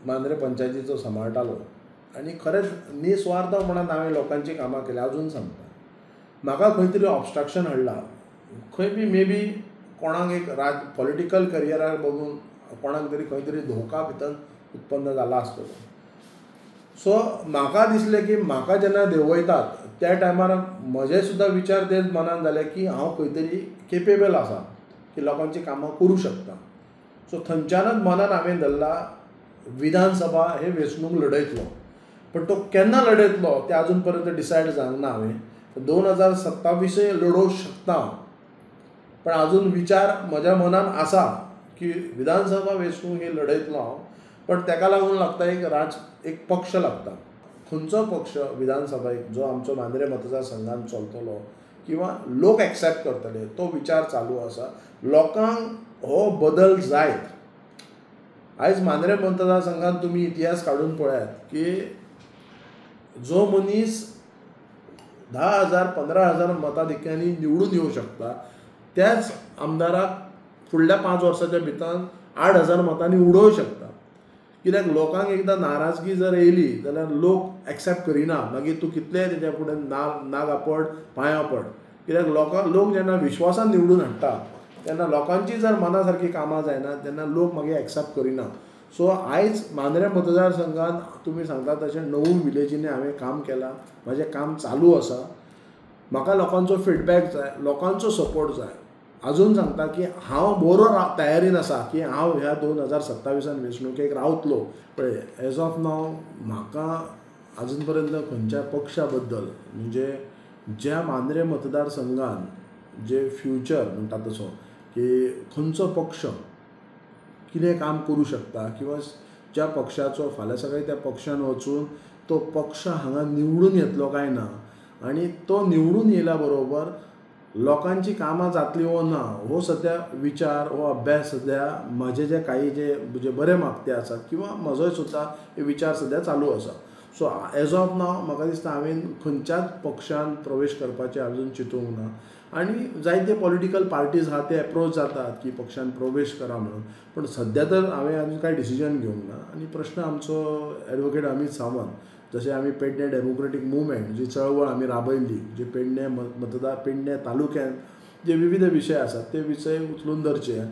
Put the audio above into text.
मांद्रे पंचायतीचो सांबाळटालो आनी खरेंच निस्वार्थपणान हांवें लोकांची कामां केल्या. अजून सांगता, म्हाका खंय तरी ऑबस्ट्रक्शन हाडलां, खंय बी मे बी कोणाक एक पॉलिटिकल करियराक बघून कोणाक तरी खंय तरी धोका भितर उत्पन्न जाला आसतलो. सो म्हाका दिसलें की म्हाका जेन्ना देंवयतात त्या टायमार म्हजे सुद्दां विचार तेच मनान जाले की हांव खंय तरी केपेबल आसा की लोकांची कामां करूं शकता. सो थंयच्यानच मनान हांवें धरला विधानसभा हे वेंचणूक लढयतलो, पण तो केन्ना लढयतलो ते अजून पर्यंत डिसायड जावंक ना. हांवें 2027 लडोवंक शकता, पण अजून विचार म्हज्या मनान आसा की विधानसभा वेंचणूक ही लढयतलो हांव. पण ताका लागून लागता एक एक पक्ष लागता, खंयचो पक्ष विधानसभेक जो आमचो मांद्रे मतदारसंघान चलतलो किंवा लोक एक्सेप्ट करतले तो विचार चालू आसा. लोकांक हो बदल जायत. आयज मांद्रे मतदारसंघान तुमी इतिहास काडून पळयात की जो मनीस 10,000 15,000 मताधिक्यांनी निवडून येवं शकता त्याच आमदाराक फुडल्या 5 वर्साच्या भितर 8,000 मतांनी उडोवं शकता. कित्याक लोकांक एकदां नाराजगी जर येयली जाल्यार लोक एक्सेप्ट करिना, मागीर तूं कितलेंय तेच्या फुडें नागा पड पांयां पड. कित्याक लोक जेन्ना विश्वासान निवडून हाडटा तेन्ना लोकांची जर मना सारकी कामां जायना तेन्ना लोक मागीर एक्सेप्ट करिना. सो आयज मांद्रे मतदारसंघान तुमी सांगता तशें 9 विलेजींनी हांवें काम केलां, म्हाजें काम चालू आसा. म्हाका लोकांचो फिडबॅक जाय, लोकांचो सपोर्ट जाय. अजून सांगता की हांव बरो तयारीन आसा की हांव ह्या 2027 वेंचणुकेक रावतलो. पळय, एज ऑफ नाव म्हाका अजून पर्यंत खंयच्या पक्षा बद्दल म्हणजे ज्या मांद्रे मतदारसंघान जे फ्युचर म्हणटा तसो की खंयचो पक्ष कितें काम करूं शकता किंवा ज्या पक्षाचो फाल्यां सकाळीं त्या पक्षान वचून तो पक्ष हांगा निवडून येतलो काय ना आनी तो निवडून येयल्या बरोबर लोकांची कामां जातली वो ना हो सद्या विचार हो अभ्यास सद्या म्हजे जे काही जे जे बरे मागते आसात किंवा म्हजोय सुद्दां विचार सद्या चालू आसा. सो एज ऑफ नाव म्हाका दिसता हांवें खंयच्याच पक्षान प्रवेश करपाचें अजून चिंतूंक ना आनी जायते पॉलिटिकल पार्टीज आहा ते एप्रोच जातात की पक्षान प्रवेश करा म्हणून, पण सद्या तर हांवें अजून कांय डिसिजन घेवंक ना. आनी प्रश्न आमचो एडवोकेट अमीत सावंत, जशें आमी पेडणे डेमोक्रेटीक मुवमेंट जी चळवळ आमी राबयल्ली, जी पेडणे मतदार पेडणे तालुक्यांत जे विविध विशय आसात ते विशय उचलून धरचे.